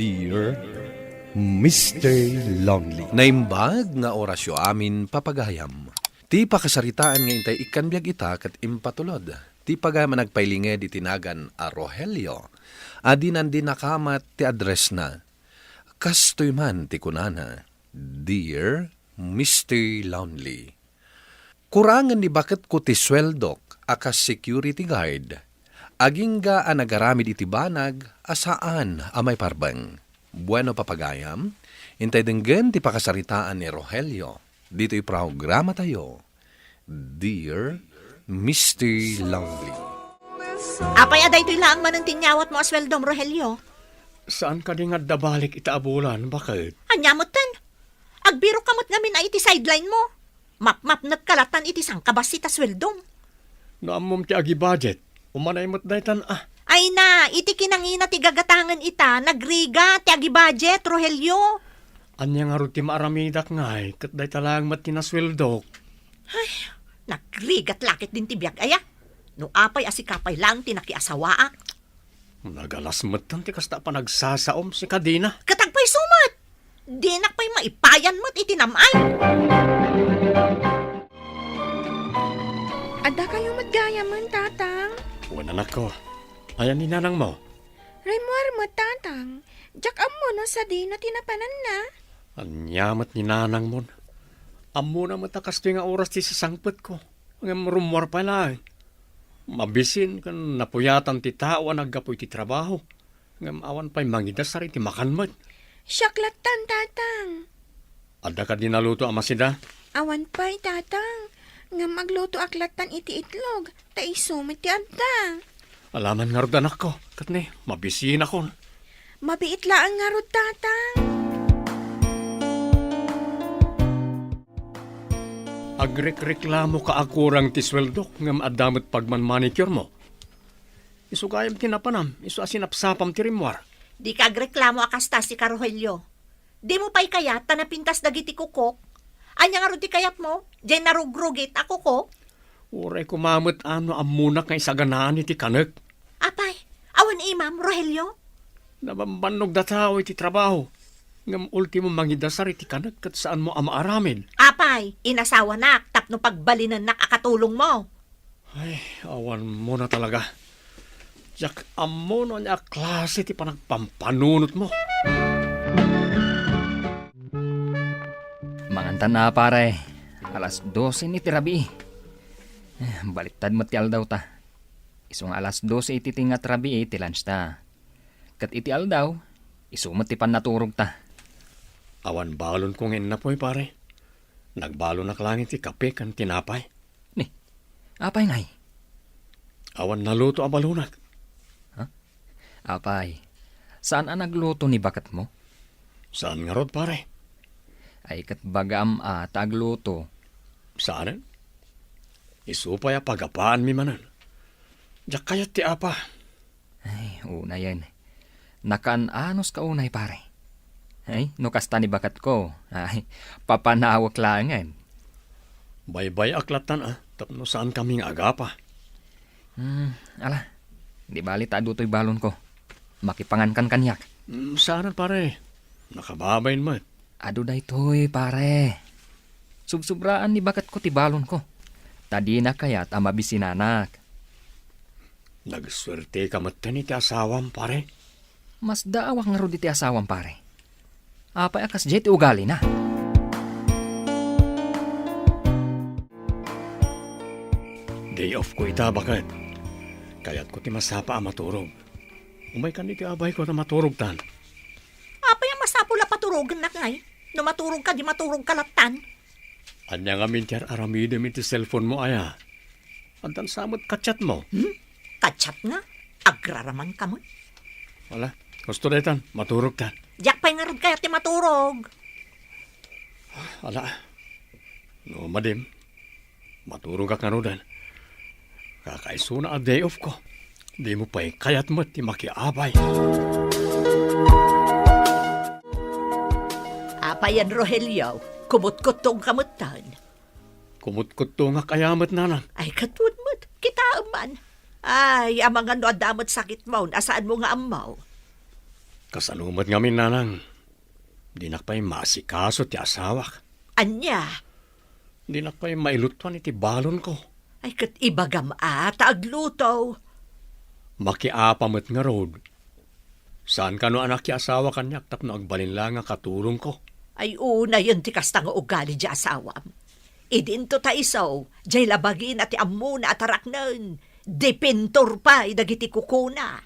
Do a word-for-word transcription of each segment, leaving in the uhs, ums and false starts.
Dear Mister Lonely. Naimbag nga orasyo amin, papagayam. Ti pakasaritaan nga intay ikkan biag ita ket impatulod ti pagayam a nagpailinged iti nagan a Rogelio a dinan dinakamat ti addressna. Kastoy man ti kunana, "Dear Mister Lonely, kurangen ni baketko ti sueldok a kas security guard, agingga a nagaramid iti banag a saan a maiparbeng." Bueno, papagayam, intay denggen ti pakasaritaan ni Rogelio ditoy programatayo, Dear Mister Lonely. Apay a daytoy laeng manen ti inyawatmo a sueldom, Rogelio? Saan kadi nga adda balik ita a bulan, baket? Ania metten? Agbirok ka met ngamin a iti sideline mo. Mapmapnek ka latan iti sangkabassit a sueldom. No ammom ti agi-budget, umanay met daytan a. Ay na, iti kinangina ti gagatangen ita, nagrigat ti agi-budget, Rogelio. Ania ngarud ti maaramidak ngay, ket dayta laeng met ti nasueldok? Ay, nagrigat la ketdin ti biag aya. No apay a sika pay laeng ti nakiasawaak. Nagalas metten ti kasta a panagsasaom, sika dina. Ket agpayso met. Dinak pay maipayan met iti nam-ay. Adda kayo met gayamen, Tatang? Wen, anakko. Ayan ni nanangmo? Rimmuar met, Tatang. Diak ammo no sadino ti napananna. Ania met ni nanangmon? Ammona met a kastoy nga oras ti sasangpetko. Ngem rummuar pay laeng. Mabisin ken napuyatan ti tao a naggapu iti trabaho, ngem awan pay mangidasar iti makan met. Siak lattan, Tatang. Adda kadi naluto a masida? Awan pay, Tatang. Ngem aglutoak lattan iti itlog, ta isu met ti adda. Alaman ngarud, anakko, ket ni, mabisinakon. Mabiit laeng ngarud, Tatang. Agrekreklamo ka a kurang ti sueldok ngem adda met pagmanmanicuremo. Isu gayam ti napanam, isu a sinapsapam ti rimmuar. Dika agreklamo a kasta, sika, Rogelio. Dimo pay kayat ta napintas dagiti kukok? Ania ngarud ti kayatmo? Diay narugrugit a kukok? Uray koma met a no ammonak nga isaganaan iti kanek. Apay, awan imam, Rogelio? Nabambannog da tao iti trabaho, ngem ultimo mangidasar iti kanek ket saanmo a maaramid. Apay, inasawanak tapno pagbalinennak a katulongmo. Ay, awan mo na talaga. Diak ammo no ania a klase ti panagpampanunotmo. Mangantan a, pare. Alas dose ni ti rabii. Eh, baliktad met ti aldaw ta. Isu nga alas dose iti tinga ti rabii ti lunch ta. Ket iti aldaw, isu met ti pannaturog ta. Awan balonko nga innapoy, pare. Nagbalonak laeng ti kape ken tinapay. Ni, apay ngay? Awan naluto a balonak. Ha? Apay, saan a nagluto ni baketmo? Saan ngarud, pare? Ay, ket bagaam a ta agluto. Saanen? Isu pay a pagapaanmi manen. Diak kayat ti apa. Ay, unayen. Nakaan-anos ka unay, pare. Ay, no kasta ni baketko, ay, papanawek laengen. Baybay-ak lattan a, tapno saankami nga agapa. Hmm, ala, di bali ta adu toy balonko. Makipangankan kaniak. Hmm, saanen, pare. Nakababain met. Adu daytoy, pare. Subsubraan ni baketko ti balonko. Ta dina kayat a mabisinanak. Nagsuerteka metten iti asawam, pare. Masdaawak ngarud iti asawam, pare. Apay a kasdiay ti ugalina? Day off ko ita, baket. Kayatko ti masapa a maturog. Umaykan iti abayko ta maturogtan. Apay a masapul a paturogennak ngay? No maturogka, di maturogka lattan. Ania ngamin ti ar-aramidem iti cellphone mo, aya? Addan sa met ka-chat mo? Hmm? Ka-chat nga? Agraraman ka met? Wala. Husto daytan, maturogtan. Diak pay ngarud kayat ti maturog. Ala. No, madim. Maturogak ngaruden. Kakaisuna a day off ko. Dimo pay kayat met ti makiabay. Apayen, Rogelio, kumutkuttong ka metten. Kumutkuttongak aya met, nanang? Ay, ket wen met. Kitaem man. Ay, amangan no adda met sakitmo, a saanmo nga ammo. Kasano met ngamin, nanang? Dinak pay maasikaso ti asawak. Ania? Dinak pay mailutuan iti balonko. Ay, ket ibagam a, ta agluto. Makiapa met ngarud. Saan kano a nakiasawa kaniak tapno agbalin la nga katulongko? Ay, unayen ti kasta nga ugali ti asawam. Idinto ta isu, jay la bagina ti ammona a taraknen. Dipintor pay dagiti kukuna.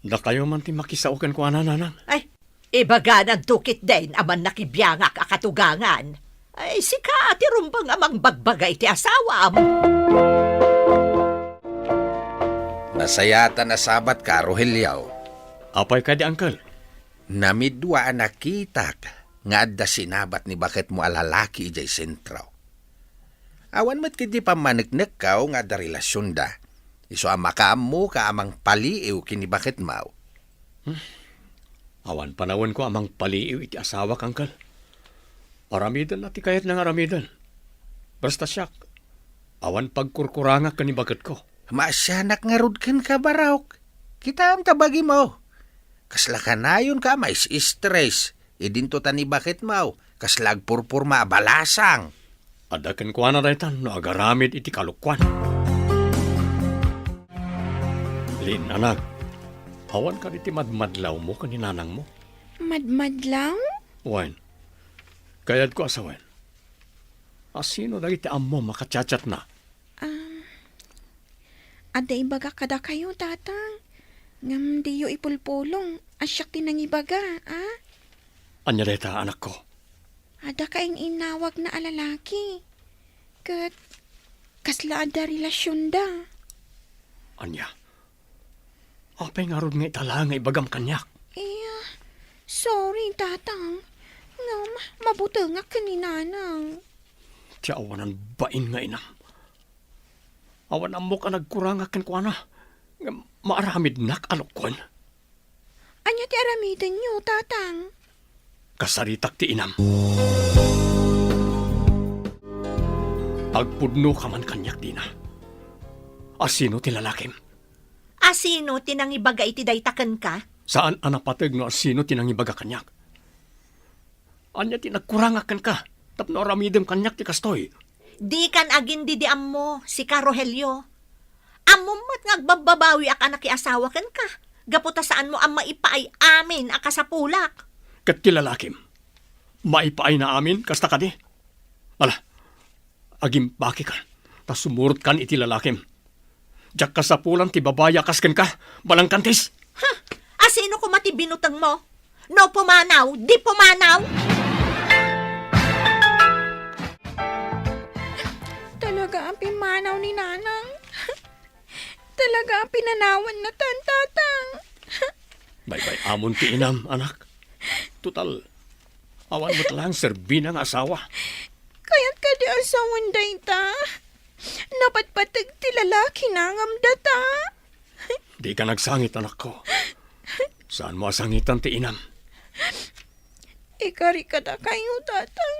Dakayo man ti makisao kenkuana, nanang. Ay, ibagananto ketdin a mannakibiangak a katugangan. Ay, sika ti rumbeng a mangbagbaga iti asawam. Nasayaat a nasabatka, Rogelio. Apay kadi, uncle? Namidua a nakitak nga adda sinabat ni baketmo a lalaki idiay sentro. Awan met ketdi pammaneknekkaw nga adda relasionda. Isu a makaammoka a mangpaliiw ken ni baketmaw. Hmm. Awan panawenko a mangpaliiw iti asawak, uncle. Aramidenna ti kayatna nga aramiden. Basta siak, awan pagkurkurangak ken ni baketko. Maasianak ngarud kenka, Barok. Kitaem ta bagimo. Kasla kanayonka a mais-stress. Idinto ta ni baketmaw, kasla agpurporma a balasang. Adda kenkuana daytan no agaramid iti kalokuan. Lin, anak, awan kadi ti madmadlawmo ken ni nanangmo? Madmadlaw? Wen, kayatko a sawen, asino dagiti ammom a kachatchatna? Um, adda ibaga kadakayo, Tatang. Ngem diyo ipulpulong a siak ti nangibaga, a? Ania dayta, anakko? Adda kain-innawagna a lalaki. Ket kasla adda relasionda. Ania? Apay ngarud nga ita la nga ibagam kaniak? Eh, sorry, Tatang. Ngem mabutengak ken ni Nanang. Ti awanan bain nga inam. Awan ammok a nagkurangak kenkuana, ngem maaramidnak a lokkuen. Ania ti aramidenyo, Tatang? Kasaritak ti inam. Agpudnoka man kaniak dina. Asino ti lalakim? Asino ti nangibaga iti dayta kenka? Saan a napateg no asino ti nangibaga kaniak. Ania ti nagkurangak kenka tapno aramidem kaniak ti kastoy? Dikan agin-didiammo, sika, Rogelio. Ammom met nga agbabbabawiak a nakiasawa kenka, gapu ta saanmo a maipaay amin a kasapulak. Ket ti lalakim, maipaayna amin kasta kadi? Ala, agimbakika, ta sumurotkan iti lalakim. Diak kasapulan ti babai a kas kenka, balangkantis! Ha? Asino koma ti binutengmo? No pumanaw, di pumanaw! Talaga a pimmanaw ni Nanang. Talaga a pinanawanna tan Tatang. Baybay-amon ti inam, anak. Total, awan met laeng serbina nga asawa. Kayat kadi a sawen dayta? Napatpateg ti lalakina ngem data. Dika nagsangit, anakko. Saanmo a sangitan ti inam. Ikari kadakayo, Tatang.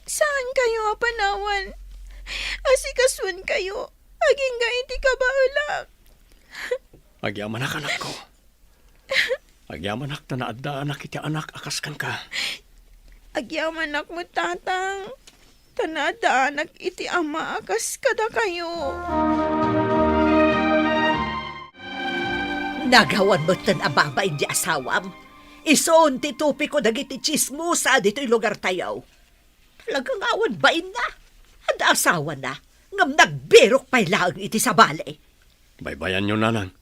Saankayo a panawan. Asikasuenkayo agingga iti kabaelak. Agyamanak, anakko. Agyamanak ta naaddaanak iti anak a kas kenka. Agyamanak met, Tatang, ta naaddaanak iti ama a kas kadakayo. Nagawan metten a babain di asawam. Isun ti tupiko dagiti tsismosa ditoy lugartayo. Talaga nga awan bainna. Adda asawana, ngem nagbirok pay laeng iti sabali. Baybayanyo, nanang.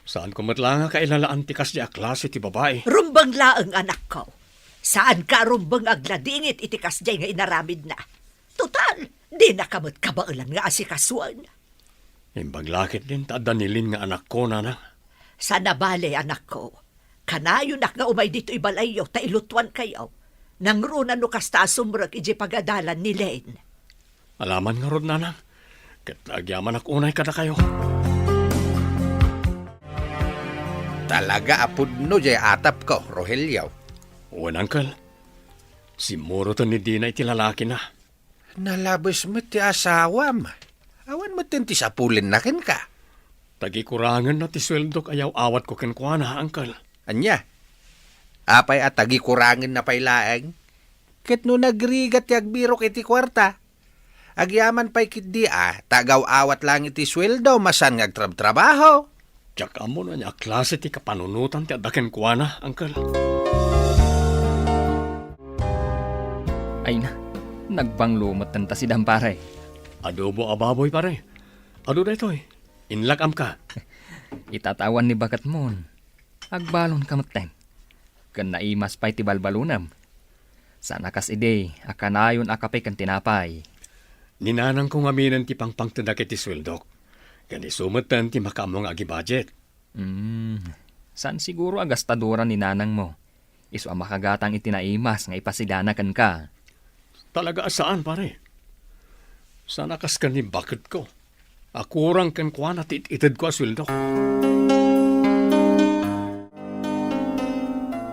Saanko met la nga kailalaan ti kasdi a klase ti babai. Rumbeng laeng, anakko. Saanka a rumbeng nga agladingit iti kasdiay nga inaramidna. Total, dinaka met kabaelan nga asikasuen. Imbag la ketdin ta adda ni Lin nga anakko, nanang. Saan a bale, anakko. Kanayonak nga umay ditoy balayyo ta ilutuankayo. Nangruna no kasta a sumrek idiay pagadalan ni Lin. Alaman ngarud, nanang. Ket agyamanak unay kadakayo. Talaga a pudno diay atapko, Rogelio. Wen, uncle. Simmuroten ni Dina iti lalakina. Nalabes met ti asawam. Awan metten ti sapulenna kenka. Tagikurangenna ti sueldok a yaw-awatko kenkuana, uncle. Ania? Apay a tagikurangenna pay laeng? Ket no nagrigat ti agbirok iti kuarta, agyaman pay ketdi a ta agaw-awat laeng iti sueldo masan nga agtrabtrabaho. Diak ammo no ania a klase ti kapanunotan ti adda kenkuana, Uncle. Ay na, nagbanglo metten ta si Dan, pare. Adobo a baboy, pare. Adu daytoy. Inlak-amka. Itatawan ni baketmon. Agbalonka metten. Ken naimas pay ti balbalonem. Saan a kas idi a kanayon a kape ken tinapay. Ni nanangko ngaminen ti pangpangtedak iti sueldok. Ken isu metten ti makaammo nga agibudget. Hmm, saan siguro a gastadora ni nanangmo. Isu a makagatang iti naimas nga ipasidana kenka. Talaga a saan, pare. Saan a kas ken ni baketko a kurang kenkuana ti it-itedko a sueldo.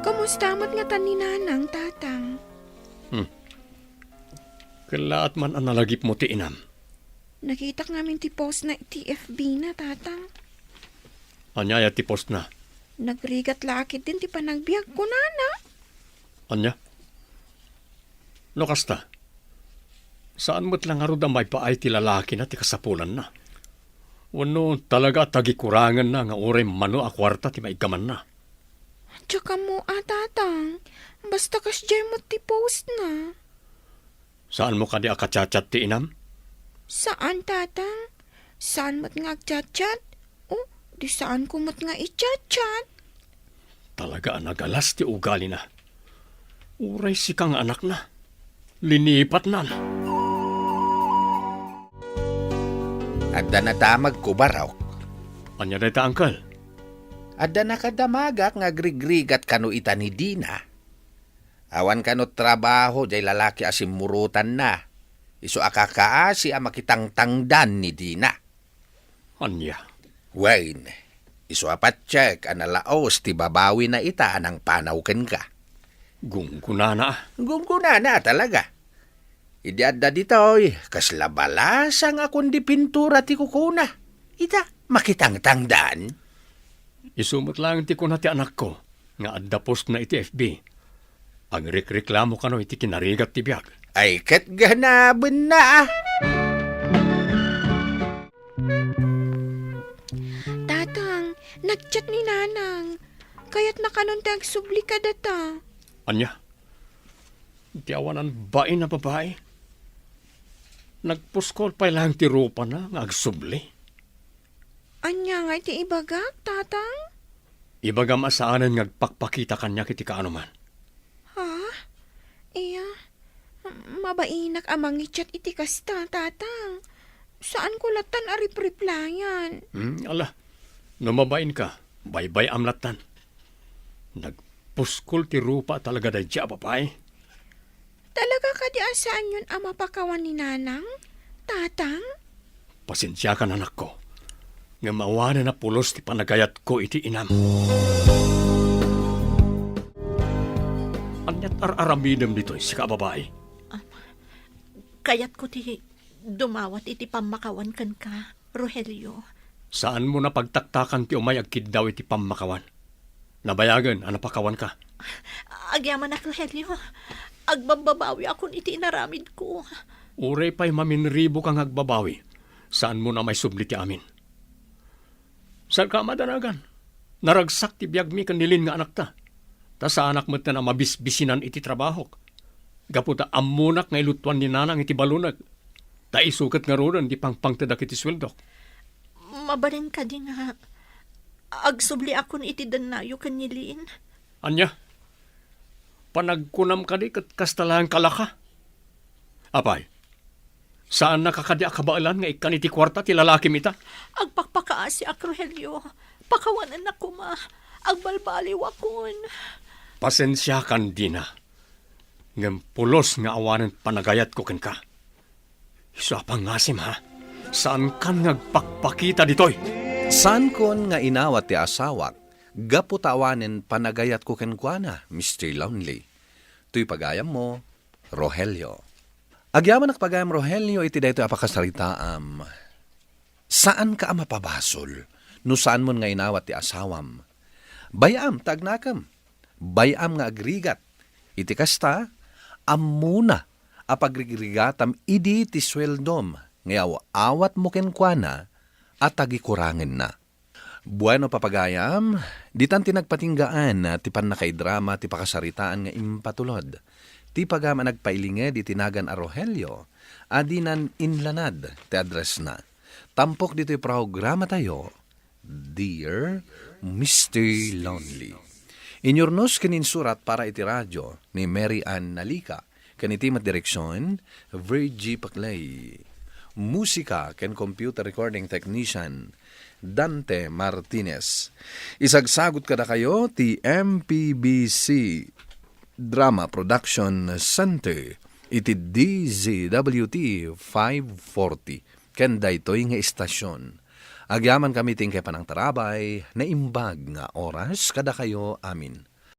Kumusta met ngata ni Nanang, Tatang? Hmm. Kellaat man a nalagipmo ti inam. Nakitak ngamin ti post na iti F B na, Tatang. Ania aya ti post na? Nagrigat la a ketdin ti panagbiag, kunana. Ania? No kasta, saan met la ngarud a maipaay ti lalakina ti kasapulanna? Wenno talaga a tagikurangenna nga uray mano a kuarta ti maiggamanna? Diak ammo a, Tatang. Basta kasdiay met ti post na. Saanmo kadi a kachatchat ti inam? Saan, Tatang. Saan met nga agchatchat? O, di saanko met nga ichatchat. Talaga a nagalas ti ugalina. Uray sika nga anakna. Linipatnan. Adda nadamagko, Barok. Ania dayta, Uncle? Adda nakadamagak nga agrigrigat kano ita ni Dina. Awan kano trabaho jay lalaki a simmurotanna. Isu a kakaasi a makitangtangdan ni Dina. Ania? Wen, isu a patiek a nalaos ti babawina ita a nangpanaw kenka. Gunggonana a. Gunggonana a talaga. Idi adda ditoy, kasla balasang a kundi pintura ti kukuna. Ita, makitangtangdan. Isu met laeng ti kuna ti anakko nga adda postna iti F B. Agrikreklamo kano iti kinarigat ti biag. Ay, ket ganabenna a. Tatang, nagchat ni Nanang. Kayatna kanon ti agsubli kadata. Ania? Ti awanan bain a babai? Nagpuskol pay laeng ti rupana nga agsubli. Ania ngay ti ibagak, Tatang? Ibagam a saanen nga agpakpakita kaniak iti kaanoman. Ha? Iya, mabainak a mangichat iti kasta, Tatang. Saanko lattan a ripreplayan. Hmm, ala, no mabainka, baybay-am lattan. Nagpuskol ti rupa talaga daydiay a babai. Talaga kadi a saanyon a mapakawan ni Nanang, Tatang? Pasensiakan, anakko. Ngem awanen a pulos ti panagayatko iti inam. Aniat ar-aramidem ditoy, sika a babai? Am, kayatko ti dumawat iti pammakawan kenka, Rogelio. Saanmo a pagtaktakan ti umay agkiddaw iti pammakawan. Nabayagen a napakawanka. Agyamanak, Rogelio. Agbabbabawiakon iti inaramidko. Uray pay maminriboka nga agbabawi, saanmo a maisubli ti amin. Saanka a madanagan. Naragsak ti biagmi ken ni Lin nga anakta. Ta saanak metten a mabisbisinan iti trabahok. Gapu ta ammonak nga ilutuan ni Nanang iti balonek. Ta isu ket ngaruden ti pangpangtedak iti sueldok. Mabalin kadi nga agsubliakon iti dennayo ken ni Lin? Ania? Panagkunam kadi ket kasta laeng kalaka? Apay, saannaka kadi a kabaelan nga ikkan iti kuarta ti lalakim ita? Agpakpakaasiak, Rogelio. Pakawanennak koma. Agbalbaliwakon. Pasensiakan, Dina. Ngem pulos nga awanen panagayatko kenka. Isu a pangngasim, ha? Saankan nga agpakpakita ditoy. Saankon nga inawat ti asawak gapu ta awanen panagayatko kenkuana, Mister Lonely. Toy pagayammo, Rogelio. Agyamanak pagayam, Rogelio, iti daytoy a pakasaritaam. Saanka a mapabasol no saanmon nga inawat ti asawam. Bay-am ta agnakem. Bay-am nga agrigat. Iti kasta, ammona a pagrigrigatam idi ti sueldom nga aw-awatmo kenkuana a tagikurangenna. Bueno, papagayam, ditan ti nagpatinggaan ti pannakaidrama ti pakasaritaan nga impatulod ti pagam a nagpailinged iti nagan a Rogelio a dinan inlanad ti addressna. Tampok ditoy programatayo, Dear Mister Lonely. Inyurnos ken insurat para iti radio ni Mary Ann Nalica, ken iti met direksion, Virgie Paclay. Musika ken computer recording technician, Dante Martinez. Isagsagot kadakayo ti M P B C Drama Production Center iti D Z W T five forty ken daytoy nga istasion. Agyamankami ti inkay panangtarabay, naimbag nga oras kadakayo amin.